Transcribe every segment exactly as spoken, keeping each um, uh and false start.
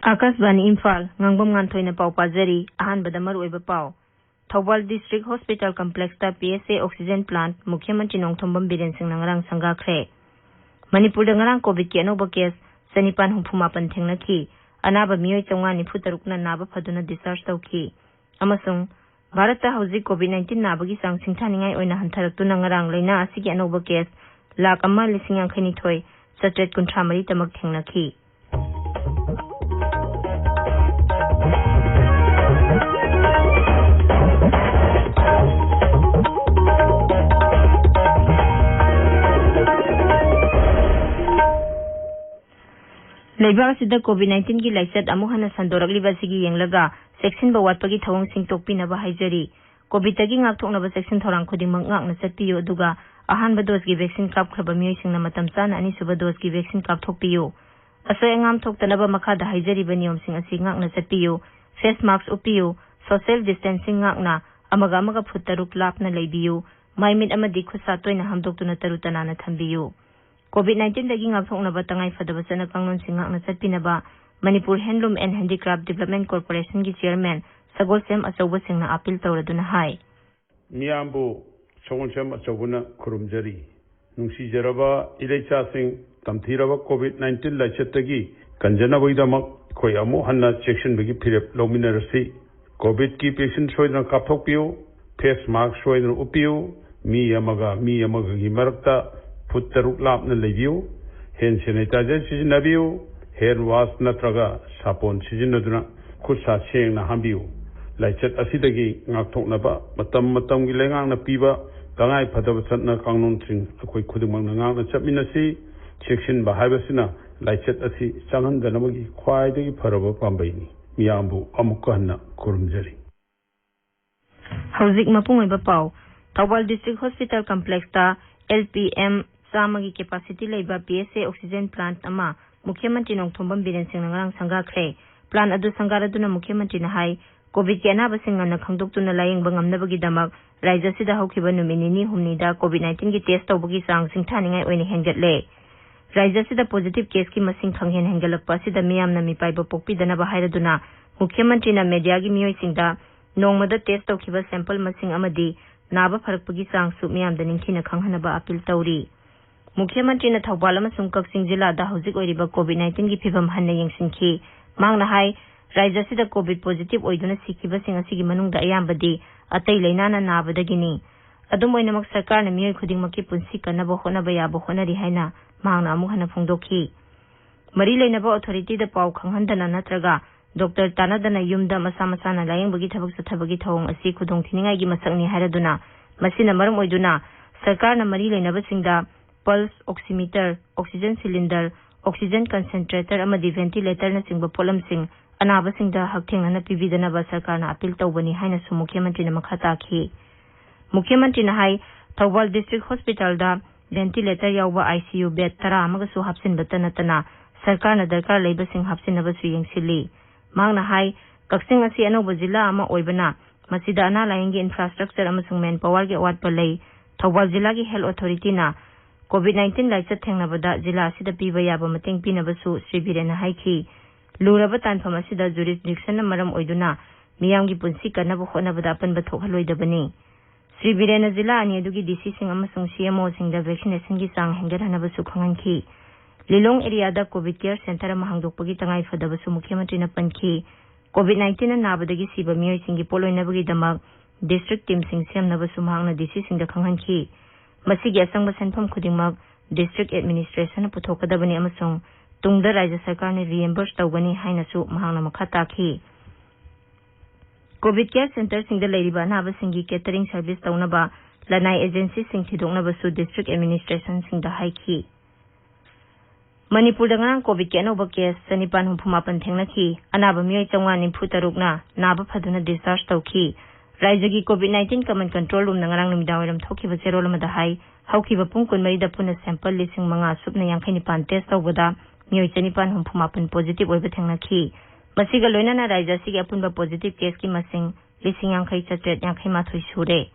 ꯑꯥꯀꯥꯁꯕꯥꯅꯤ ꯏꯝꯐꯥꯜ, ꯉꯥꯡꯕꯝ ꯉꯥꯟꯊꯣꯏꯅ ꯄꯥꯎ ꯄꯥꯖꯔꯤ꯫ ꯑꯍꯥꯟꯕꯗ ꯃꯔꯨꯑꯣꯏꯕ ꯄꯥꯎ꯫ Thoubal District Hospital Complexꯇ P S A oxygen plant ꯃꯨꯈ꯭ꯌ ꯃꯟꯇ꯭ꯔꯤ ꯅꯣꯡꯊꯣꯝꯕꯝ ꯕꯤꯔꯦꯟ ꯁꯤꯡꯅ ꯉꯔꯥꯡ ꯁꯪꯒꯥꯈ꯭ꯔꯦ꯫ ꯃꯅꯤꯄꯨꯔꯗ ꯉꯔꯥꯡ COVIDꯀꯤ ꯑꯅꯧꯕ case ꯆꯅꯤꯄꯥꯟ ꯍꯨꯝꯐꯨ ꯃꯥꯄꯟ ꯊꯦꯡꯅꯈꯤ꯫ ꯑꯅꯥꯕ ꯃꯤꯑꯣꯏ ꯆꯥꯝꯃꯉꯥ ꯅꯤꯐꯨ ꯇꯔꯨꯛꯅ ꯅꯥꯕ ꯐꯗꯨꯅ discharge ꯇꯧꯈꯤ꯫ ꯑꯃꯁꯨꯡ ꯚꯥꯔꯠꯇ ꯍꯧꯖꯤꯛ COVID nineteen ꯅꯥꯕꯒꯤ ꯆꯥꯡ ꯁꯤꯡꯊꯥꯅꯤꯡꯉꯥꯏ ꯑꯣꯏꯅ ꯍꯟꯊꯔꯛꯇꯨꯅ ꯉꯔꯥꯡ ꯂꯩꯅꯥ ꯑꯁꯤꯒꯤ ꯑꯅꯧꯕ case ꯂꯥꯈ ꯑꯃ ꯂꯤꯁꯤꯡ ꯌꯥꯡꯈꯩ ꯅꯤꯊꯣꯏ ꯆꯥꯇ꯭ꯔꯦꯠ ꯀꯨꯟꯊ꯭ꯔꯥ ꯃꯔꯤ ꯇꯃꯛ ꯊꯦꯡꯅꯈꯤ꯫ ꯂꯩꯕꯥꯛ ꯑꯁꯤꯗ COVID nineteenꯒꯤ ꯂꯥꯏꯆꯠ ꯑꯃꯨꯛ ꯍꯟꯅ ꯁꯟꯗꯣꯔꯛꯂꯤꯕ ꯑꯁꯤꯒꯤ ꯌꯦꯡꯂꯒ ꯆꯦꯛꯁꯤꯟꯕ ꯋꯥꯠꯄꯒꯤ ꯊꯧꯑꯣꯡꯁꯤꯡ ꯇꯣꯛꯄꯤꯅꯕ ꯍꯥꯏꯖꯔꯤ꯫ COVIDꯇꯒꯤ ꯉꯥꯛꯊꯣꯛꯅꯕ ꯆꯦꯛꯁꯤꯟ ꯊꯧꯔꯥꯡ ꯈꯨꯗꯤꯡꯃꯛ ꯉꯥꯛꯅ ꯆꯠꯄꯤꯌꯨ, ꯑꯗꯨꯒ ꯑꯍꯥꯟꯕ doseꯀꯤ vaccine ꯀꯥꯞꯈ꯭ꯔꯕ ꯃꯤꯑꯣꯏꯁꯤꯡꯅ ꯃꯇꯝ ꯆꯥꯅ ꯑꯅꯤꯁꯨꯕ doseꯀꯤ vaccine ꯀꯥꯞꯊꯣꯛꯄꯤꯌꯨ꯫ ꯑꯁꯣꯏ ꯑꯉꯥꯝ ꯊꯣꯛꯇꯅꯕ ꯃꯈꯥꯗ ꯍꯥꯏꯖꯔꯤꯕ ꯅꯤꯌꯣꯝꯁꯤꯡ ꯑꯁꯤ ꯉꯥꯛꯅ ꯆꯠꯄꯤꯌꯨ: face mask ꯎꯞꯄꯤꯌꯨ, social distancing ꯉꯥꯛꯅ ꯑꯃꯒ ꯑꯃꯒ ꯐꯨꯠ ꯇꯔꯨꯛ ꯂꯥꯞꯅ ꯂꯩꯕꯤꯌꯨ, ꯃꯥꯏꯃꯤꯠ ꯑꯃꯗꯤ ꯈꯨꯠꯁꯥ ꯇꯣꯏꯅ ꯍꯥꯝꯗꯣꯛꯇꯨꯅ ꯇꯔꯨ ꯇꯅꯥꯟꯅ ꯊꯝꯕꯤꯌꯨ꯫ COVID nineteenꯗꯒꯤ ꯉꯥꯛꯊꯣꯛꯅꯕ ꯇꯉꯥꯏ ꯐꯗꯕ ꯆꯠꯅ ꯀꯥꯡꯂꯣꯟꯁꯤꯡ ꯉꯥꯛꯅ ꯆꯠꯄꯤꯅꯕ Manipur Handloom and Handicraft Development Corporationꯒꯤ chairman Sagolsem ꯑꯆꯧꯕꯁꯤꯡꯅ appeal ꯇꯧꯔꯗꯨꯅ ꯍꯥꯏ꯫ ꯃꯤꯌꯥꯝꯕꯨ ꯁꯒꯣꯜꯁꯦꯝ ꯑꯆꯧꯕꯅ ꯈꯨꯔꯨꯝꯖꯔꯤ꯫ ꯅꯨꯡꯁꯤꯖꯔꯕ ꯏꯔꯩꯆꯥꯁꯤꯡ, ꯇꯝꯊꯤꯔꯕ COVID nineteen ꯂꯥꯏꯆꯠꯇꯒꯤ ꯀꯟꯖꯅꯕꯒꯤꯗꯃꯛ ꯑꯩꯈꯣꯏ ꯑꯃꯨꯛ ꯍꯟꯅ ꯆꯦꯛꯁꯤꯟꯕꯒꯤ ꯐꯤꯔꯦꯞ ꯂꯧꯃꯤꯟꯅꯔꯁꯤ꯫ COVIDꯀꯤ vaccine ꯁꯣꯏꯗꯅ ꯀꯥꯞꯊꯣꯛꯄꯤꯌꯨ꯫ Face mask ꯁꯣꯏꯗꯅ ꯎꯞꯄꯤꯌꯨ꯫ ꯃꯤ ꯑꯃꯒ ꯃꯤ ꯑꯃꯒꯒꯤ ꯃꯔꯛꯇ ꯐꯨꯠ ꯇꯔꯨꯛ ꯂꯥꯞꯅ ꯂꯩꯕꯤꯌꯨ꯫ Hand sanitizer ꯁꯤꯖꯤꯟꯅꯕꯤꯌꯨ꯫ Hand wash ꯅꯠꯇ꯭ꯔꯒ ꯁꯥꯄꯣꯟ ꯁꯤꯖꯤꯟꯅꯗꯨꯅ ꯈꯨꯠ ꯁꯥ ꯁꯦꯡꯅ ꯍꯥꯝꯕꯤꯌꯨ꯫ ꯂꯥꯏꯆꯠ ꯑꯁꯤꯗꯒꯤ ꯉꯥꯛꯊꯣꯛꯅꯕ ꯃꯇꯝ ꯃꯇꯝꯒꯤ ꯂꯩꯉꯥꯛꯅ ꯄꯤꯕ ꯇꯉꯥꯏ ꯐꯗꯕ ꯆꯠꯅ ꯀꯥꯡꯂꯣꯟꯁꯤꯡ ꯑꯩꯈꯣꯏ ꯈꯨꯗꯤꯡꯃꯛꯅ ꯉꯥꯛꯅ ꯆꯠꯃꯤꯟꯅꯁꯤ꯫ ꯆꯦꯛꯁꯤꯟꯕ ꯍꯥꯏꯕꯁꯤꯅ ꯂꯥꯏꯆꯠ ꯑꯁꯤ ꯆꯪꯍꯟꯗꯅꯕꯒꯤ ꯈ꯭ꯋꯥꯏꯗꯒꯤ ꯐꯔꯕ ꯄꯥꯝꯕꯩꯅꯤ꯫ ꯃꯤꯌꯥꯝꯕꯨ ꯑꯃꯨꯛꯀ ꯍꯟꯅ ꯈꯨꯔꯨꯝꯖꯔꯤ꯫ ꯍꯧꯖꯤꯛ ꯃꯄꯨꯡ ꯑꯣꯏꯕ ꯄꯥꯎ꯫ Thoubal District Hospital Complexꯇ L P M ꯆꯥꯝꯃꯒꯤ capacity ꯂꯩꯕ P S A oxygen plant ꯑꯃ ꯃꯨꯈ꯭ꯌ ꯃꯟꯇ꯭ꯔꯤ ꯅꯣꯡꯊꯣꯝꯕꯝ ꯕꯤꯔꯦꯟ ꯁꯤꯡꯅ ꯉꯔꯥꯡ ꯁꯪꯒꯥꯈ꯭ꯔꯦ꯫ Plant ꯑꯗꯨ ꯁꯪꯒꯥꯔꯗꯨꯅ ꯃꯨꯈ꯭ꯌ ꯃꯟꯇ꯭ꯔꯤꯅ ꯍꯥꯏ, COVIDꯀꯤ ꯑꯅꯥꯕꯁꯤꯡ ꯉꯟꯅ ꯈꯪꯗꯣꯛꯇꯨꯅ ꯂꯥꯌꯦꯡꯕ ꯉꯝꯅꯕꯒꯤꯗꯃꯛ ꯔꯥꯖ꯭ꯌ ꯑꯁꯤꯗ ꯍꯧꯈꯤꯕ ꯅꯨꯃꯤꯠ ꯅꯤꯅꯤ ꯍꯨꯝꯅꯤꯗ COVID nineteenꯒꯤ test ꯇꯧꯕꯒꯤ ꯆꯥꯡ ꯁꯤꯡꯊꯥꯅꯤꯡꯉꯥꯏ ꯑꯣꯏꯅ ꯍꯦꯟꯒꯠꯂꯦ꯫ ꯔꯥꯖ꯭ꯌ ꯑꯁꯤꯗ ꯄꯣꯖꯤꯇꯤꯚ ꯀꯦꯁꯀꯤ ꯃꯁꯤꯡ ꯈꯪꯍꯦꯟ ꯍꯦꯟꯒꯠꯂꯛꯄ ꯑꯁꯤꯗ ꯃꯤꯌꯥꯝꯅ ꯃꯤꯄꯥꯏꯕ ꯄꯣꯛꯄꯤꯗꯅꯕ ꯍꯥꯏꯔꯗꯨꯅ ꯃꯨꯈ꯭ꯌ ꯃꯟꯇ꯭ꯔꯤꯅ ꯃꯦꯗꯤꯌꯥꯒꯤ ꯃꯤꯑꯣꯏꯁꯤꯡꯗ ꯅꯣꯡꯃꯗ ꯇꯦꯁ ꯇꯧꯈꯤꯕ ꯁꯦꯝꯄꯜ ꯃꯁꯤꯡ ꯑꯃꯗꯤ ꯅꯥꯕ ꯐꯔꯛꯄꯒꯤ ꯆꯥꯡꯁꯨ ꯃꯤꯌꯥꯝꯗ ꯅꯤꯡꯊꯤꯅ ꯈꯪꯍꯟꯅꯕ ꯑꯄꯤꯜ ꯇꯧꯔꯤ꯫ ꯃꯨꯈ꯭ꯌ ꯃꯟꯇ꯭ꯔꯤꯅ ꯊꯧꯕꯥꯜ ꯑꯃꯁꯨꯡ ꯀꯛꯆꯤꯡ ꯖꯤꯂꯥꯗ ꯍꯧꯖꯤꯛ ꯑꯣꯏꯔꯤꯕ ꯀꯣꯚꯤꯗ ꯅꯥꯏꯟꯇꯤꯟꯒꯤ ꯐꯤꯕꯝ ꯍꯟꯅ ꯌꯦꯡꯁꯤꯟꯈꯤ꯫ ꯃꯍꯥꯛꯅ ꯍꯥꯏ, ꯔꯥꯖ꯭ꯌ ꯑꯁꯤꯗ ꯀꯣꯚꯤꯗ ꯄꯣꯖꯤꯇꯤꯚ ꯑꯣꯏꯗꯨꯅ ꯁꯤꯈꯤꯕꯁꯤꯡ ꯑꯁꯤꯒꯤ ꯃꯅꯨꯡꯗ ꯑꯌꯥꯝꯕꯗꯤ ꯑꯇꯩ ꯂꯥꯏꯅꯥꯅ ꯅꯥꯕꯗꯒꯤꯅꯤ꯫ ꯑꯗꯨꯝ ꯑꯣꯏꯅꯃꯛ, ꯁꯔꯀꯥꯔꯅ ꯃꯤꯑꯣꯏ ꯈꯨꯗꯤꯡꯃꯛꯀꯤ ꯄꯨꯟꯁꯤ ꯀꯟꯅꯕ ꯍꯣꯠꯅꯕ ꯌꯥꯕ ꯍꯣꯠꯅꯔꯤ ꯍꯥꯏꯅ ꯃꯍꯥꯛꯅ ꯑꯃꯨꯛ ꯍꯟꯅ ꯐꯣꯡꯗꯣꯛꯈꯤ꯫ ꯃꯔꯤ ꯂꯩꯅꯕ ꯑꯣꯊꯣꯔꯤꯇꯤꯗ ꯄꯥꯎ ꯈꯪꯍꯟꯗꯅ ꯅꯠꯇ꯭ꯔꯒ ꯗꯣꯛꯇꯔ ꯇꯥꯟꯅꯗꯅ ꯌꯨꯝꯗ ꯃꯁꯥ ꯃꯁꯥꯅ ꯂꯥꯌꯦꯡꯕꯒꯤ ꯊꯕꯛ ꯆꯠꯊꯕꯒꯤ ꯊꯧꯑꯣꯡ ꯑꯁꯤ ꯈꯨꯗꯣꯡꯊꯤꯅꯤꯡꯉꯥꯏꯒꯤ ꯃꯁꯛꯅꯤ ꯍꯥꯏꯔꯗꯨꯅ, ꯃꯁꯤꯅ ꯃꯔꯝ ꯑꯣꯏꯗꯨꯅ ꯁꯔꯀꯥꯔꯅ ꯃꯔꯤ ꯂꯩꯅꯕꯁꯤꯡꯗ ꯄꯜꯁ ꯑꯣꯛꯁꯤꯃꯤꯇꯔ, ꯑꯣꯛꯁꯤꯖꯦꯟ ꯁꯤꯂꯤꯟꯗꯔ, ꯑꯣꯛꯁꯤꯖꯦꯟ ꯀꯟꯁꯦꯟꯇ꯭ꯔꯦꯇꯔ ꯑꯃꯗꯤ ꯚꯦꯟꯇꯤꯂꯦꯇꯔꯅꯆꯤꯡꯕ ꯄꯣꯠꯂꯝꯁꯤꯡ ꯑꯅꯥꯕꯁꯤꯡꯗ ꯍꯛꯊꯦꯡꯅꯅ ꯄꯤꯕꯤꯗꯅꯕ ꯁꯔꯀꯥꯔꯅ ꯑꯄꯤꯜ ꯇꯧꯕꯅꯤ ꯍꯥꯏꯅꯁꯨ ꯃꯨꯈ꯭ꯌ ꯃꯟꯇ꯭ꯔꯤꯅ ꯃꯈꯥ ꯇꯥꯈꯤ꯫ ꯃꯨꯈ꯭ꯌ ꯃꯟꯇ꯭ꯔꯤꯅ ꯍꯥꯏ, ꯊꯧꯕꯥꯜ ꯗꯤꯁꯇ꯭ꯔꯤꯛ ꯍꯣꯁꯄꯤꯇꯥꯜꯗ ꯚꯦꯟꯇꯤꯂꯦꯇꯔ ꯌꯥꯎꯕ ICU ꯕꯦꯗ ꯇꯔꯥ ꯑꯃꯒꯁꯨ ꯍꯥꯞꯆꯤꯟꯕꯇ ꯅꯠꯇꯅ ꯁꯔꯀꯥꯔꯅ ꯗꯔꯀꯥꯔ ꯂꯩꯕꯁꯤꯡ ꯍꯥꯞꯆꯤꯟꯅꯕꯁꯨ ꯌꯦꯡꯁꯤꯜꯂꯤ꯫ ꯃꯍꯥꯛꯅ ꯍꯥꯏ, ꯀꯛꯆꯤꯡ ꯑꯁꯤ ꯑꯅꯧꯕ ꯖꯤꯂꯥ ꯑꯃ ꯑꯣꯏꯕꯅ ꯃꯁꯤꯗ ꯑꯅꯥ ꯂꯥꯌꯦꯡꯒꯤ ꯏꯟꯐ꯭ꯔꯥꯁ꯭ꯇ꯭ꯔꯛꯆꯔ ꯑꯃꯁꯨꯡ ꯃꯦꯟ ꯄꯥꯋꯔꯒꯤ ꯑꯋꯥꯠꯄ ꯂꯩ꯫ ꯊꯧꯕꯥꯜ ꯖꯤꯂꯥꯒꯤ ꯍꯦꯜꯊ ꯑꯣꯊꯣꯔꯤꯇꯤꯅ ꯀꯣꯚꯤꯗ ꯅꯥꯏꯟꯇꯤꯟ ꯂꯥꯏꯆꯠ ꯊꯦꯡꯅꯕꯗ ꯖꯤꯂꯥ ꯑꯁꯤꯗ ꯄꯤꯕ ꯌꯥꯕ ꯃꯇꯦꯡ ꯄꯤꯅꯕꯁꯨ ꯁ꯭ꯔꯤ ꯕꯤꯔꯦꯟꯅ ꯍꯥꯏꯈꯤ꯫ ꯂꯨꯔꯕ ꯇꯥꯟꯐꯝ ꯑꯁꯤꯗ ꯖꯨꯔꯤꯁꯗꯤꯛꯁꯟꯅ ꯃꯔꯝ ꯑꯣꯏꯗꯨꯅ ꯃꯤꯌꯥꯝꯒꯤ ꯄꯨꯟꯁꯤ ꯀꯟꯅꯕ ꯍꯣꯠꯅꯕꯗ ꯑꯄꯟꯕ ꯊꯣꯛꯍꯜꯂꯣꯏꯗꯕꯅꯤ꯫ ꯁ꯭ꯔꯤ ꯕꯤꯔꯦꯟꯅ ꯖꯤꯂꯥ ꯑꯅꯤ ꯑꯗꯨꯒꯤ DCꯁꯤꯡ ꯑꯃꯁꯨꯡ CMOꯁꯤꯡꯗ ꯚꯦꯛꯁꯤꯅꯦꯁꯟꯒꯤ ꯆꯥꯡ ꯍꯦꯟꯒꯠꯍꯟꯅꯕꯁꯨ ꯈꯪꯍꯟꯈꯤ꯫ ꯂꯤꯂꯣꯡ ꯑꯦꯔꯤꯌꯥꯗ ꯀꯣꯚꯤꯗ ꯀꯦꯌꯔ ꯁꯦꯟꯇꯔ ꯑꯃ ꯍꯥꯡꯗꯣꯛꯄꯒꯤ ꯇꯉꯥꯏꯐꯗꯕꯁꯨ ꯃꯨꯈ꯭ꯌ ꯃꯟꯇ꯭ꯔꯤꯅ ꯄꯟꯈꯤ꯫ ꯀꯣꯚꯤꯗ ꯅꯥꯏꯟꯇꯤꯟꯅ ꯅꯥꯕꯗꯒꯤ ꯁꯤꯕ ꯃꯤꯑꯣꯏꯁꯤꯡꯒꯤ ꯄꯣꯠꯂꯣꯏꯅꯕꯒꯤꯗꯃꯛ ꯗꯤꯁꯇ꯭ꯔꯤꯛ ꯇꯤꯝꯁꯤꯡ ꯁꯦꯝꯅꯕꯁꯨ ꯃꯍꯥꯛꯅ DCꯁꯤꯡꯗ ꯈꯪꯍꯟꯈꯤ꯫ ꯃꯁꯤꯒꯤ ꯑꯆꯪꯕ ꯁꯦꯟꯐꯝ ꯈꯨꯗꯤꯡꯃꯛ ꯗꯤꯁꯇ꯭ꯔꯤꯛ ꯑꯦꯗꯃꯤꯅꯤꯁꯇ꯭ꯔꯦꯁꯟꯅ ꯄꯨꯊꯣꯛꯀꯗꯕꯅꯤ ꯑꯃꯁꯨꯡ ꯇꯨꯡꯗ ꯔꯥꯖ꯭ꯌ ꯁꯔꯀꯥꯔꯅ ꯔꯤꯑꯦꯝꯕꯔꯁ ꯇꯧꯒꯅꯤ ꯍꯥꯏꯅꯁꯨ ꯃꯍꯥꯛꯅ ꯃꯈꯥ ꯇꯥꯈꯤ꯫ ꯀꯣꯚꯤꯗ ꯀꯦꯌꯔ ꯁꯦꯟꯇꯔꯁꯤꯡꯗ ꯂꯩꯔꯤꯕ ꯑꯅꯥꯕꯁꯤꯡꯒꯤ ꯀꯦꯇꯔꯤꯡ ꯁꯔꯚꯤꯁ ꯇꯧꯅꯕ ꯂꯅꯥꯏ ꯑꯦꯖꯦꯟꯁꯤꯁꯤꯡ ꯊꯤꯗꯣꯛꯅꯕꯁꯨ ꯗꯤꯁꯇ꯭ꯔꯤꯛ ꯑꯦꯗꯃꯤꯅꯤꯁꯇ꯭ꯔꯦꯁꯟꯁꯤꯡꯗ ꯍꯥꯏꯈꯤ꯫ ꯃꯅꯤꯄꯨꯔꯗ ꯉꯔꯥꯡ ꯀꯣꯚꯤꯗꯀꯤ ꯑꯅꯧꯕ ꯀꯦꯁ ꯆꯅꯤꯄꯥꯟ ꯍꯨꯝꯐꯨ ꯃꯥꯄꯟ ꯊꯦꯡꯅꯈꯤ꯫ ꯑꯅꯥꯕ ꯃꯤꯑꯣꯏ ꯆꯥꯝꯃꯉꯥ ꯅꯤꯐꯨ ꯇꯔꯨꯛꯅ ꯅꯥꯕ ꯐꯗꯨꯅ ꯗꯤꯁꯆꯥꯔꯖ ꯇꯧꯈꯤ꯫ ꯔꯥꯖ꯭ꯌꯒꯤ ꯀꯣꯚꯤꯗ ꯅꯥꯏꯟꯇꯤꯟ ꯀꯃꯟ ꯀꯟꯇ꯭ꯔꯣꯜ ꯔꯨꯝꯅ ꯉꯔꯥꯡ ꯅꯨꯃꯤꯗꯥꯡꯋꯥꯏꯔꯝ ꯊꯣꯛꯈꯤꯕ ꯆꯦꯔꯣꯜ ꯑꯃꯗ ꯍꯥꯏ, ꯍꯧꯈꯤꯕ ꯄꯨꯡ ꯀꯨꯟꯃꯔꯤꯗ ꯄꯨꯟꯅ ꯁꯦꯝꯄꯜ ꯂꯤꯁꯤꯡ ꯃꯉꯥ ꯁꯨꯞꯅ ꯌꯥꯡꯈꯩ ꯅꯤꯄꯥꯟ ꯇꯦꯁ ꯇꯧꯕꯗ ꯃꯤꯑꯣꯏ ꯆꯅꯤꯄꯥꯟ ꯍꯨꯝꯐꯨ ꯃꯥꯄꯟ ꯄꯣꯖꯤꯇꯤꯚ ꯑꯣꯏꯕ ꯊꯦꯡꯅꯈꯤ꯫ ꯃꯁꯤꯒ ꯂꯣꯏꯅꯅ ꯔꯥꯖ꯭ꯌ ꯑꯁꯤꯒꯤ ꯑꯄꯨꯟꯕ ꯄꯣꯖꯤꯇꯤꯚ ꯀꯦꯁꯀꯤ ꯃꯁꯤꯡ ꯂꯤꯁꯤꯡ ꯌꯥꯡꯈꯩ ꯆꯥꯇ꯭ꯔꯦꯠ ꯌꯥꯡꯈꯩ ꯃꯥꯊꯣꯏ ꯁꯨꯔꯦ꯫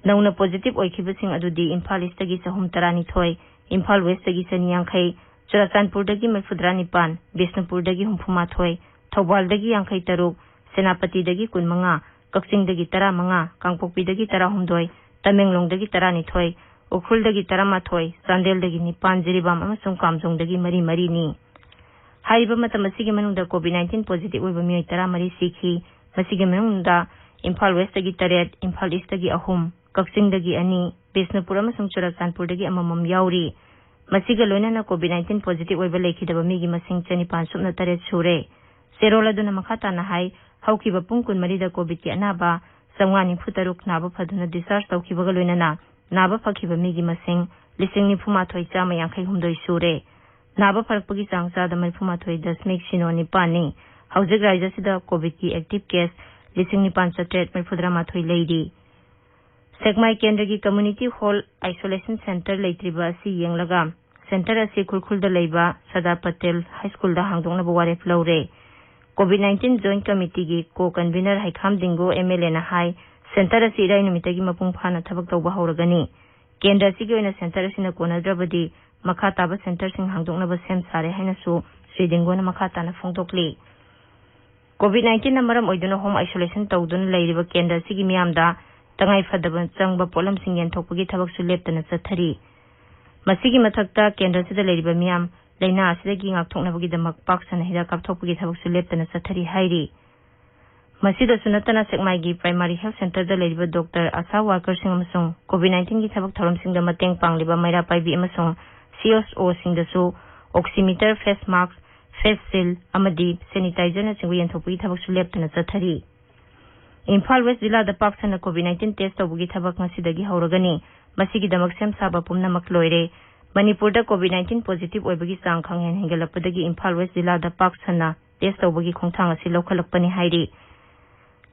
ꯅꯧꯅ ꯄꯣꯖꯤꯇꯤꯚ ꯑꯣꯏꯈꯤꯕꯁꯤꯡ ꯑꯗꯨꯗꯤ ꯏꯝꯐꯥꯜ ꯏꯁꯇꯒꯤ ꯆꯍꯨꯝ ꯇꯔꯥꯅꯤꯊꯣꯏ, ꯏꯝꯐꯥꯜ ꯋꯦꯁꯇꯒꯤ ꯆꯅꯤ ꯌꯥꯡꯈꯩ, ꯆꯨꯔꯥꯆꯥꯟꯄꯨꯔꯗꯒꯤ ꯃꯔꯤꯐꯨꯇꯔꯥ ꯅꯤꯄꯥꯟ, ꯕꯤꯁꯅꯨꯄꯨꯔꯗꯒꯤ ꯍꯨꯝꯐꯨ ꯃꯥꯊꯣꯏ, ꯊꯧꯕꯥꯜꯗꯒꯤ ꯌꯥꯡꯈꯩ ꯇꯔꯨꯛ, ꯁꯦꯅꯥꯄꯇꯤꯗꯒꯤ ꯀꯨꯟ ꯃꯉꯥ, ꯀꯛꯆꯤꯡꯗꯒꯤ ꯇꯔꯥ ꯃꯉꯥ, ꯀꯥꯡꯄꯣꯛꯄꯤꯗꯒꯤ ꯇꯔꯥ ꯍꯨꯝꯗꯣꯏ, ꯇꯃꯦꯡꯂꯣꯡꯗꯒꯤ ꯇꯔꯥ ꯅꯤꯊꯣꯏ, ꯎꯈ꯭ꯔꯨꯜꯗꯒꯤ ꯇꯔꯥ ꯃꯥꯊꯣꯏ, ꯆꯥꯟꯗꯦꯜꯗꯒꯤ ꯅꯤꯄꯥꯟ, ꯖꯤꯔꯤꯕꯥꯝ ꯑꯃꯁꯨꯡ ꯀꯥꯝꯖꯣꯡꯗꯒꯤ ꯃꯔꯤ ꯃꯔꯤꯅꯤ꯫ ꯍꯥꯏꯔꯤꯕ ꯃꯇꯝ ꯑꯁꯤꯒꯤ ꯃꯅꯨꯡꯗ COVID nineteen positive ꯑꯣꯏꯕ ꯃꯤꯑꯣꯏ ꯇꯔꯥ ꯃꯔꯤ ꯁꯤꯈꯤ꯫ ꯃꯁꯤꯒꯤ ꯃꯅꯨꯡꯗ ꯏꯝꯐꯥꯜ ꯋꯦꯁꯇꯒꯤ ꯇꯔꯦꯠ, ꯏꯝꯐꯥꯜ ꯏꯁꯇꯒꯤ ꯑꯍꯨꯝ, ꯀꯛꯆꯤꯡꯗꯒꯤ ꯑꯅꯤ, ꯕꯤꯁꯅꯨꯄꯨꯔ ꯑꯃꯁꯨꯡ ꯆꯨꯔꯥꯆꯥꯟꯄꯨꯔꯗꯒꯤ ꯑꯃꯃꯝ ꯌꯥꯎꯔꯤ꯫ ꯃꯁꯤꯒ ꯂꯣꯏꯅꯅ COVID nineteen positive ꯑꯣꯏꯕ ꯂꯩꯈꯤꯗꯕ ꯃꯤꯒꯤ ꯃꯁꯤꯡ ꯆꯅꯤꯄꯥꯟ ꯁꯨꯞꯅ ꯇꯔꯦꯠ ꯁꯨꯔꯦ꯫ ꯆꯦꯔꯣꯜ ꯑꯗꯨꯅ ꯃꯈꯥ ꯇꯥꯅ ꯍꯥꯏ, ꯍꯧꯈꯤꯕ ꯄꯨꯡ ꯀꯨꯟꯃꯔꯤꯗ COVIDꯀꯤ ꯑꯅꯥꯕ ꯆꯥꯝꯃꯉꯥ ꯅꯤꯐꯨ ꯇꯔꯨꯛ ꯅꯥꯕ ꯐꯗꯨꯅ discharge ꯇꯧꯈꯤꯕꯒ ꯂꯣꯏꯅꯅ ꯅꯥꯕ ꯐꯈꯤꯕ ꯃꯤꯒꯤ ꯃꯁꯤꯡ ꯂꯤꯁꯤꯡ ꯅꯤꯐꯨ ꯃꯥꯊꯣꯏ ꯆꯥꯝꯃ ꯌꯥꯡꯈꯩ ꯍꯨꯝꯗꯣꯏ ꯁꯨꯔꯦ꯫ ꯅꯥꯕ ꯐꯔꯛꯄꯒꯤ ꯆꯥꯡ ꯆꯥꯗ ꯃꯔꯤꯐꯨ ꯃꯥꯊꯣꯏ ꯗꯁꯃꯤꯛ ꯁꯤꯅꯣ ꯅꯤꯄꯥꯟꯅꯤ꯫ ꯍꯧꯖꯤꯛ ꯔꯥꯖ꯭ꯌꯁꯤꯗ COVIDꯀꯤ active case ꯂꯤꯁꯤꯡ ꯅꯤꯄꯥꯟ ꯆꯥꯇ꯭ꯔꯦꯠ ꯃꯔꯤꯐꯨꯇꯔꯥ ꯃꯥꯊꯣꯏ ꯂꯩꯔꯤ꯫ ꯁꯦꯛꯃꯥꯏ ꯀꯦꯟꯗ꯭ꯔꯒꯤ community hall isolation centre ꯂꯩꯇ꯭ꯔꯤꯕ ꯑꯁꯤ ꯌꯦꯡꯂꯒ centre ꯑꯁꯤ ꯈꯨꯔꯈꯨꯜꯗ ꯂꯩꯕ ꯁꯔꯗꯥꯔ ꯄꯇꯦꯜ ꯍꯥꯏ ꯁ꯭ꯀꯨꯜꯗ ꯍꯥꯡꯗꯣꯛꯅꯕ ꯋꯥꯔꯦꯞ ꯂꯧꯔꯦ꯫ COVID nineteen Joint Committeeꯒꯤ co-convener ꯍꯩꯈꯥꯝ ꯗꯤꯡꯒꯣ MLAꯅ ꯍꯥꯏ, centre ꯑꯁꯤ ꯏꯔꯥꯏ ꯅꯨꯃꯤꯠꯇꯒꯤ ꯃꯄꯨꯡ ꯐꯥꯅ ꯊꯕꯛ ꯇꯧꯕ ꯍꯧꯔꯒꯅꯤ꯫ ꯀꯦꯟꯗ꯭ꯔ ꯑꯁꯤꯒꯤ ꯑꯣꯏꯅ centre ꯑꯁꯤꯅ ꯀꯣꯟꯅꯗ꯭ꯔꯕꯗꯤ ꯃꯈꯥ ꯇꯥꯕ centreꯁꯤꯡ ꯍꯥꯡꯗꯣꯛꯅꯕ ꯁꯦꯝ ꯁꯥꯔꯦ ꯍꯥꯏꯅꯁꯨ ꯁ꯭ꯔꯤ ꯗꯤꯡꯒꯣꯅ ꯃꯈꯥ ꯇꯥꯅ ꯐꯣꯡꯗꯣꯛꯂꯤ꯫ COVID nineteenꯅ ꯃꯔꯝ ꯑꯣꯏꯗꯨꯅ home isolation ꯇꯧꯗꯨꯅ ꯂꯩꯔꯤꯕ ꯀꯦꯟꯗ꯭ꯔ ꯑꯁꯤꯒꯤ ꯃꯤꯌꯥꯝꯗ ꯇꯉꯥꯏ ꯐꯗꯕ ꯆꯪꯕ ꯄꯣꯠꯂꯝꯁꯤꯡ ꯌꯦꯟꯊꯣꯛꯄꯒꯤ ꯊꯕꯛꯁꯨ ꯂꯦꯞꯇꯅ ꯆꯠꯊꯔꯤ꯫ ꯃꯁꯤꯒꯤ ꯃꯊꯛꯇ ꯀꯦꯟꯗ꯭ꯔ ꯑꯁꯤꯗ ꯂꯩꯔꯤꯕ ꯃꯤꯌꯥꯝ ꯂꯥꯏꯅꯥ ꯑꯁꯤꯗꯒꯤ ꯉꯥꯛꯊꯣꯛꯅꯕꯒꯤꯗꯃꯛ ꯄꯥꯛ ꯁꯟꯅ ꯍꯤꯗꯥꯛ ꯀꯥꯞꯊꯣꯛꯄꯒꯤ ꯊꯕꯛꯁꯨ ꯂꯦꯞꯇꯅ ꯆꯠꯊꯔꯤ ꯍꯥꯏꯔꯤ꯫ ꯃꯁꯤꯗꯁꯨ ꯅꯠꯇꯅ ꯁꯦꯛꯃꯥꯏꯒꯤ primary health centreꯗ ꯂꯩꯔꯤꯕ doctor, ASHA workerꯁꯤꯡ ꯑꯃꯁꯨꯡ COVID nineteenꯒꯤ ꯊꯕꯛ ꯊꯧꯔꯝꯁꯤꯡꯗ ꯃꯇꯦꯡ ꯄꯥꯡꯂꯤꯕ ꯃꯩꯔꯥ ꯄꯥꯏꯕꯤ ꯑꯃꯁꯨꯡ CSOꯁꯤꯡꯗꯁꯨ oximeter, face mask, face shield ꯑꯃꯗꯤ sanitizerꯅꯆꯤꯡꯕ ꯌꯦꯟꯊꯣꯛꯄꯒꯤ ꯊꯕꯛꯁꯨ ꯂꯦꯞꯇꯅ ꯆꯠꯊꯔꯤ꯫ ꯏꯝꯐꯥꯜ West ꯖꯤꯂꯥꯗ ꯄꯥꯛ ꯁꯟꯅ COVID nineteen test ꯇꯧꯕꯒꯤ ꯊꯕꯛ ꯉꯁꯤꯗꯒꯤ ꯍꯧꯔꯒꯅꯤ꯫ ꯃꯁꯤꯒꯤꯗꯃꯛ ꯁꯦꯝ ꯁꯥꯕ ꯄꯨꯝꯅꯃꯛ ꯂꯣꯏꯔꯦ꯫ ꯃꯅꯤꯄꯨꯔꯗ COVID nineteen positive ꯑꯣꯏꯕꯒꯤ ꯆꯥꯡ ꯈꯪꯍꯦꯟ ꯍꯦꯟꯒꯠꯂꯛꯄꯗꯒꯤ ꯏꯝꯐꯥꯜ West ꯖꯤꯂꯥꯗ ꯄꯥꯛ ꯁꯟꯅ test ꯇꯧꯕꯒꯤ ꯈꯣꯡꯊꯥꯡ ꯑꯁꯤ ꯂꯧꯈꯠꯂꯛꯄꯅꯤ ꯍꯥꯏꯔꯤ꯫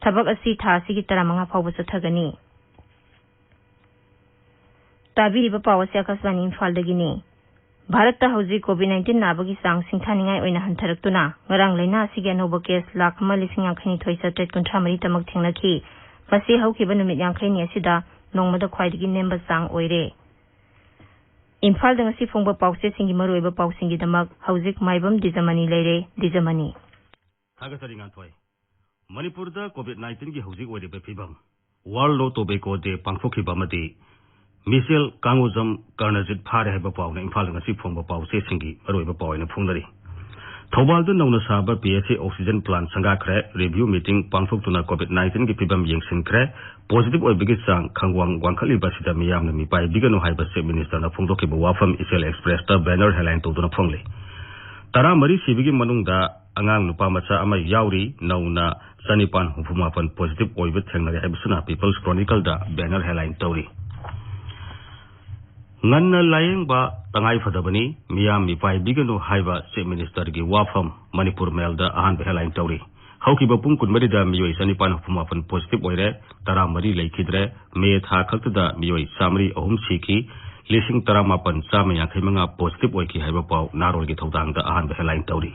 ꯊꯕꯛ ꯑꯁꯤ ꯊꯥ ꯑꯁꯤꯒꯤ ꯇꯔꯥꯃꯉꯥ ꯐꯥꯎꯕ ꯆꯠꯊꯒꯅꯤ꯫ ꯇꯥꯕꯤꯔꯤꯕ ꯄꯥꯎ ꯑꯁꯤ ꯑꯀꯥꯁꯕꯥꯅꯤ ꯏꯝꯐꯥꯜꯗꯒꯤꯅꯤ꯫ ꯚꯥꯔꯠꯇ ꯍꯧꯖꯤꯛ COVID nineteen ꯅꯥꯕꯒꯤ ꯆꯥꯡ ꯁꯤꯡꯊꯥꯅꯤꯡꯉꯥꯏ ꯑꯣꯏꯅ ꯍꯟꯊꯔꯛꯇꯨꯅ ꯉꯔꯥꯡ ꯂꯥꯏꯅꯥ ꯑꯁꯤꯒꯤ ꯑꯅꯧꯕ case ꯂꯥꯈ ꯑꯃ ꯂꯤꯁꯤꯡ ꯌꯥꯡꯈꯩ ꯅꯤꯊꯣꯏ ꯆꯥꯇ꯭ꯔꯦꯠ ꯀꯨꯟꯊ꯭ꯔꯥ ꯃꯔꯤ ꯇꯃꯛ ꯊꯦꯡꯅꯈꯤ꯫ ꯃꯁꯤ ꯍꯧꯈꯤꯕ ꯅꯨꯃꯤꯠ ꯌꯥꯡꯈꯩꯅꯤ ꯑꯁꯤꯗ ꯅꯣꯡꯃꯗ ꯈ꯭ꯋꯥꯏꯗꯒꯤ ꯅꯦꯝꯕ ꯆꯥꯡ ꯑꯣꯏꯔꯦ꯫ ꯏꯝꯐꯥꯜꯗ ꯉꯁꯤ ꯐꯣꯡꯕ ꯄꯥꯎꯆꯦꯁꯤꯡꯒꯤ ꯃꯔꯨꯑꯣꯏꯕ ꯄꯥꯎꯁꯤꯡꯒꯤꯗꯃꯛ ꯍꯧꯖꯤꯛ ꯃꯥꯏꯕꯝ ꯗꯤꯖꯃꯅꯤ ꯂꯩꯔꯦ꯫ ꯗꯤꯖꯃꯅꯤ꯫ ꯊꯥꯒꯠꯆꯔꯤ ꯉꯥꯟꯊꯣꯏ꯫ ꯃꯅꯤꯄꯨꯔꯗ COVID nineteen ꯒꯤ ꯍꯧꯖꯤꯛ ꯑꯣꯏꯔꯤꯕ ꯐꯤꯕꯝ꯫ World No Tobacco Day ꯄꯥꯡꯊꯣꯛꯈꯤꯕ ꯑꯃꯗꯤ ꯃꯤꯁꯦꯜ ꯀꯥꯡꯉꯣꯖꯝ ꯀꯔꯅꯖꯤꯠ ꯐꯥꯔꯦ ꯍꯥꯏꯕ ꯄꯥꯎꯅ ꯏꯝꯐꯥꯜꯗ ꯉꯁꯤ ꯐꯣꯡꯕ ꯄꯥꯎꯆꯦꯁꯤꯡꯒꯤ ꯃꯔꯨꯑꯣꯏꯕ ꯄꯥꯎ ꯑꯣꯏꯅ ꯐꯣꯡꯅꯔꯤ꯫ ꯊꯧꯕꯥꯜꯗ ꯅꯧꯅ ꯁꯥꯕ PHC oxygen plant ꯁꯪꯒꯥꯈ꯭ꯔꯦ꯫ Review meeting ꯄꯥꯡꯊꯣꯛꯇꯨꯅ COVID nineteen ꯒꯤ ꯐꯤꯕꯝ ꯌꯦꯡꯁꯤꯟꯈ꯭ꯔꯦ꯫ Positive ꯑꯣꯏꯕꯒꯤ ꯆꯥꯡ ꯈꯪꯋꯥꯡ ꯋꯥꯡꯈꯠꯂꯤꯕ ꯑꯁꯤꯗ ꯃꯤꯌꯥꯝꯅ ꯃꯤꯄꯥꯏꯕꯤꯒꯅꯨ ꯍꯥꯏꯕ Chief Minister ꯅ ꯐꯣꯡꯗꯣꯛꯈꯤꯕ ꯋꯥꯐꯝ ꯏꯆꯦꯜ Express ꯇ banner headline ꯇꯧꯗꯨꯅ ꯐꯣꯡꯂꯤ꯫ ꯇꯔꯥꯃꯔꯤ ꯁꯤꯕꯒꯤ ꯃꯅꯨꯡꯗ ꯑꯉꯥꯡ ꯅꯨꯄꯥ ꯃꯆꯥ ꯑꯃ ꯌꯥꯎꯔꯤ꯫ ꯅꯧꯅ ꯆꯅꯤꯄꯥꯟ ꯍꯨꯝꯐꯨ ꯃꯥꯄꯟ positive ꯑꯣꯏꯕ ꯊꯦꯡꯅꯔꯦ ꯍꯥꯏꯕꯁꯤꯅ People's Chronicle ꯗ banner headline ꯇꯧꯔꯤ꯫ ꯉꯟꯅ ꯂꯥꯌꯦꯡꯕ ꯇꯉꯥꯏ ꯐꯗꯕꯅꯤ, ꯃꯤꯌꯥꯝ ꯃꯤꯄꯥꯏꯕꯤꯒꯅꯨ ꯍꯥꯏꯕ Chief Minister ꯒꯤ ꯋꯥꯐꯝ Manipur Mail ꯗ ꯑꯍꯥꯟꯕ headline ꯇꯧꯔꯤ꯫ ꯍꯧꯈꯤꯕ ꯄꯨꯡ ꯀꯨꯟꯃꯔꯤꯗ ꯃꯤꯑꯣꯏ ꯆꯅꯤꯄꯥꯟ ꯍꯨꯝꯐꯨ ꯃꯥꯄꯟ positive ꯑꯣꯏꯔꯦ, ꯇꯔꯥꯃꯔꯤ ꯂꯩꯈꯤꯗ꯭ꯔꯦ꯫ ꯃꯦ ꯊꯥ ꯈꯛꯇꯗ ꯃꯤꯑꯣꯏ ꯆꯥꯃꯔꯤ ꯑꯍꯨꯝ ꯁꯤꯈꯤ, ꯂꯤꯁꯤꯡ ꯇꯔꯥꯃꯥꯄꯟ ꯆꯥꯝꯃ ꯌꯥꯡꯈꯩ ꯃꯉꯥ positive ꯑꯣꯏꯈꯤ ꯍꯥꯏꯕ ꯄꯥꯎ ꯅꯍꯥꯔꯣꯜꯒꯤ ꯊꯧꯗꯥꯡꯗ ꯑꯍꯥꯟꯕ headline ꯇꯧꯔꯤ꯫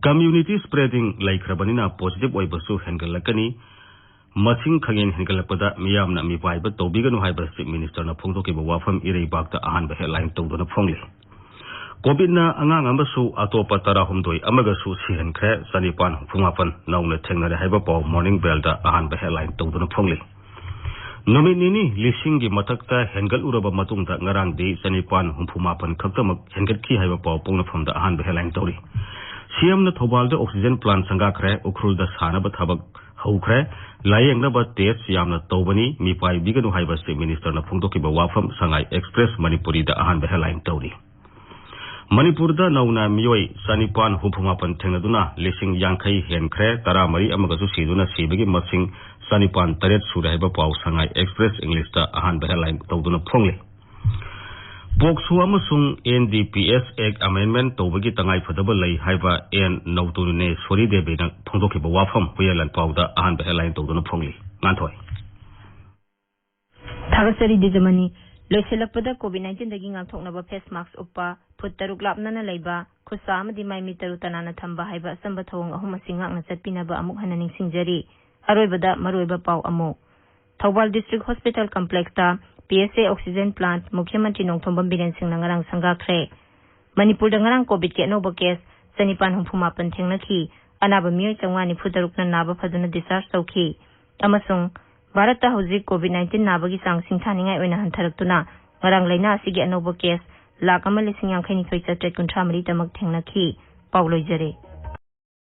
Community spreading ꯂꯩꯈ꯭ꯔꯕꯅꯤꯅ positive ꯑꯣꯏꯕꯁꯨ ꯍꯦꯟꯒꯠꯂꯛꯀꯅꯤ꯫ ꯃꯁꯤꯡ ꯈꯪꯍꯦꯟ ꯍꯦꯟꯒꯠꯂꯛꯄꯗ ꯃꯤꯌꯥꯝꯅ ꯃꯤꯄꯥꯏꯕ ꯇꯧꯕꯤꯒꯅꯨ ꯍꯥꯏꯕ Chief Minister ꯅ ꯐꯣꯡꯗꯣꯛꯈꯤꯕ ꯋꯥꯐꯝ ꯏꯔꯩꯕꯥꯛꯇ ꯑꯍꯥꯟꯕ headline ꯇꯧꯗꯨꯅ ꯐꯣꯡꯂꯤ꯫ COVID ꯅ ꯑꯉꯥꯡ ꯑꯃꯁꯨ ꯑꯇꯣꯞꯄ ꯇꯔꯥꯍꯨꯝꯗꯣꯏ ꯑꯃꯒꯁꯨ ꯁꯤꯍꯟꯈ꯭ꯔꯦ, ꯆꯅꯤꯄꯥꯟ ꯍꯨꯝꯐꯨ ꯃꯥꯄꯟ ꯅꯧꯅ ꯊꯦꯡꯅꯔꯦ ꯍꯥꯏꯕ ꯄꯥꯎ Morning Bell ꯗ ꯑꯍꯥꯟꯕ headline ꯇꯧꯗꯨꯅ ꯐꯣꯡꯂꯤ꯫ ꯅꯨꯃꯤꯠ ꯅꯤꯅꯤ ꯂꯤꯁꯤꯡꯒꯤ ꯃꯊꯛꯇ ꯍꯦꯟꯒꯠꯂꯨꯔꯕ ꯃꯇꯨꯡꯗ ꯉꯔꯥꯡꯗꯤ ꯆꯅꯤꯄꯥꯟ ꯍꯨꯝꯐꯨ ꯃꯥꯄꯟ ꯈꯛꯇꯃꯛ ꯍꯦꯟꯒꯠꯈꯤ ꯍꯥꯏꯕ ꯄꯥꯎ ꯄꯣꯛꯅꯐꯝꯗ ꯑꯍꯥꯟꯕ headline ꯇꯧꯔꯤ꯫ CM ꯅ ꯊꯧꯕꯥꯜꯗ oxygen plant ꯁꯪꯒꯥꯈ꯭ꯔꯦ, ꯎꯈ꯭ꯔꯨꯜꯗ ꯁꯥꯅꯕ ꯊꯕꯛ ꯍꯧꯈ꯭ꯔꯦ, ꯂꯥꯌꯦꯡꯅꯕ test ꯌꯥꯝꯅ ꯇꯧꯕꯅꯤ, ꯃꯤꯄꯥꯏꯕꯤꯒꯅꯨ ꯍꯥꯏꯕ Chief Minister ꯅ ꯐꯣꯡꯗꯣꯛꯈꯤꯕ ꯋꯥꯐꯝ ꯁꯉꯥꯏ Express ꯃꯅꯤꯄꯨꯔꯤꯗ ꯑꯍꯥꯟꯕ headline ꯇꯧꯔꯤ꯫ ꯃꯅꯤꯄꯨꯔꯗ ꯅꯧꯅ ꯃꯤꯑꯣꯏ ꯆꯅꯤꯄꯥꯟ ꯍꯨꯝꯐꯨ ꯃꯥꯄꯟ ꯊꯦꯡꯅꯗꯨꯅ ꯂꯤꯁꯤꯡ ꯌꯥꯡꯈꯩ ꯍꯦꯟꯈ꯭ꯔꯦ, ꯇꯔꯥꯃꯔꯤ ꯑꯃꯒꯁꯨ ꯁꯤꯗꯨꯅ ꯁꯤꯕꯒꯤ ꯃꯁꯤꯡ ꯆꯅꯤꯄꯥꯟ ꯇꯔꯦꯠ ꯁꯨꯔꯦ ꯍꯥꯏꯕ ꯄꯥꯎ ꯁꯉꯥꯏ Express English ꯇ ꯑꯍꯥꯟꯕ headline ꯇꯧꯗꯨꯅ ꯐꯣꯡꯂꯤ꯫ POCSO ꯑꯃꯁꯨꯡ NDPS Act amendment ꯇꯧꯕꯒꯤ ꯇꯉꯥꯏꯐꯗꯕ ꯂꯩ ꯍꯥꯏꯕ N ꯅꯧꯇꯨꯅꯦꯁꯣꯔꯤ ꯗꯦꯕꯤꯅ ꯐꯣꯡꯗꯣꯛꯈꯤꯕ ꯋꯥꯐꯝ ꯍꯨꯏꯌꯦꯟ ꯂꯥꯟꯄꯥꯎꯗ ꯑꯍꯥꯟꯕ headline ꯇꯧꯗꯨꯅ ꯐꯣꯡꯂꯤ꯫ ꯉꯥꯟꯊꯣꯏ꯫ ꯊꯥꯒꯠꯆꯔꯤ ꯗꯤꯖꯃꯅꯤ꯫ ꯂꯣꯏꯁꯤꯜꯂꯛꯄꯗ COVID nineteen ꯗꯒꯤ ꯉꯥꯛꯊꯣꯛꯅꯕ face mask ꯎꯞꯄ, ꯐꯨꯠ ꯇꯔꯨꯛ ꯂꯥꯞꯅꯅ ꯂꯩꯕ, ꯈꯨꯠꯁꯥ ꯑꯃꯗꯤ ꯃꯥꯏ ꯃꯤꯠ ꯇꯔꯨ ꯇꯅꯥꯟꯅ ꯊꯝꯕ ꯍꯥꯏꯕ ꯑꯆꯝꯕ ꯊꯧꯑꯣꯡ ꯑꯍꯨꯝ ꯑꯁꯤ ꯉꯥꯛꯅ ꯆꯠꯄꯤꯅꯕ ꯑꯃꯨꯛ ꯍꯟꯅ ꯅꯤꯡꯁꯤꯡꯖꯔꯤ꯫ ꯑꯔꯣꯏꯕꯗ ꯃꯔꯨꯑꯣꯏꯕ ꯄꯥꯎ ꯑꯃꯨꯛ꯫ ꯊꯧꯕꯥꯜ District Hospital Complex ꯇ ꯄꯤ ꯑꯦꯁ ꯑꯦ ꯑꯣꯛꯁꯤꯖꯦꯟ ꯄ꯭ꯂꯥꯟꯠ ꯃꯨꯈ꯭ꯌ ꯃꯟꯇ꯭ꯔꯤ ꯅꯣꯡꯊꯣꯝꯕꯝ ꯕꯤꯔꯦꯟ ꯁꯤꯡꯅ ꯉꯔꯥꯡ ꯁꯪꯒꯥꯈ꯭ꯔꯦ꯫ ꯃꯅꯤꯄꯨꯔꯗ ꯉꯔꯥꯡ ꯀꯣꯚꯤꯗꯀꯤ ꯑꯅꯧꯕ ꯀꯦꯁ ꯆꯅꯤꯄꯥꯟ ꯍꯨꯝꯐꯨ ꯃꯥꯄꯟ ꯊꯦꯡꯅꯈꯤ꯫ ꯑꯅꯥꯕ ꯃꯤꯑꯣꯏ ꯆꯥꯝꯃꯉꯥ ꯅꯤꯐꯨ ꯇꯔꯨꯛꯅ ꯅꯥꯕ ꯐꯗꯨꯅ ꯗꯤꯁꯆꯥꯔꯖ ꯇꯧꯈꯤ꯫ ꯑꯃꯁꯨꯡ ꯚꯥꯔꯠꯇ ꯍꯧꯖꯤꯛ ꯀꯣꯚꯤꯗ ꯅꯥꯏꯟꯇꯤꯟ ꯅꯥꯕꯒꯤ ꯆꯥꯡ ꯁꯤꯡꯊꯥꯅꯤꯡꯉꯥꯏ ꯑꯣꯏꯅ ꯍꯟꯊꯔꯛꯇꯨꯅ ꯉꯔꯥꯡ ꯂꯥꯏꯅꯥ ꯑꯁꯤꯒꯤ ꯑꯅꯧꯕ ꯀꯦꯁ ꯂꯥꯈ ꯑꯃ ꯂꯤꯁꯤꯡ ꯌꯥꯡꯈꯩ ꯅꯤꯊꯣꯏ ꯆꯥꯇ꯭ꯔꯦꯠ ꯀꯨꯟꯊ꯭ꯔꯥ ꯃꯔꯤꯗꯃꯛ ꯊꯦꯡꯅꯈꯤ꯫ ꯄꯥꯎ ꯂꯣꯏꯖꯔꯦ꯫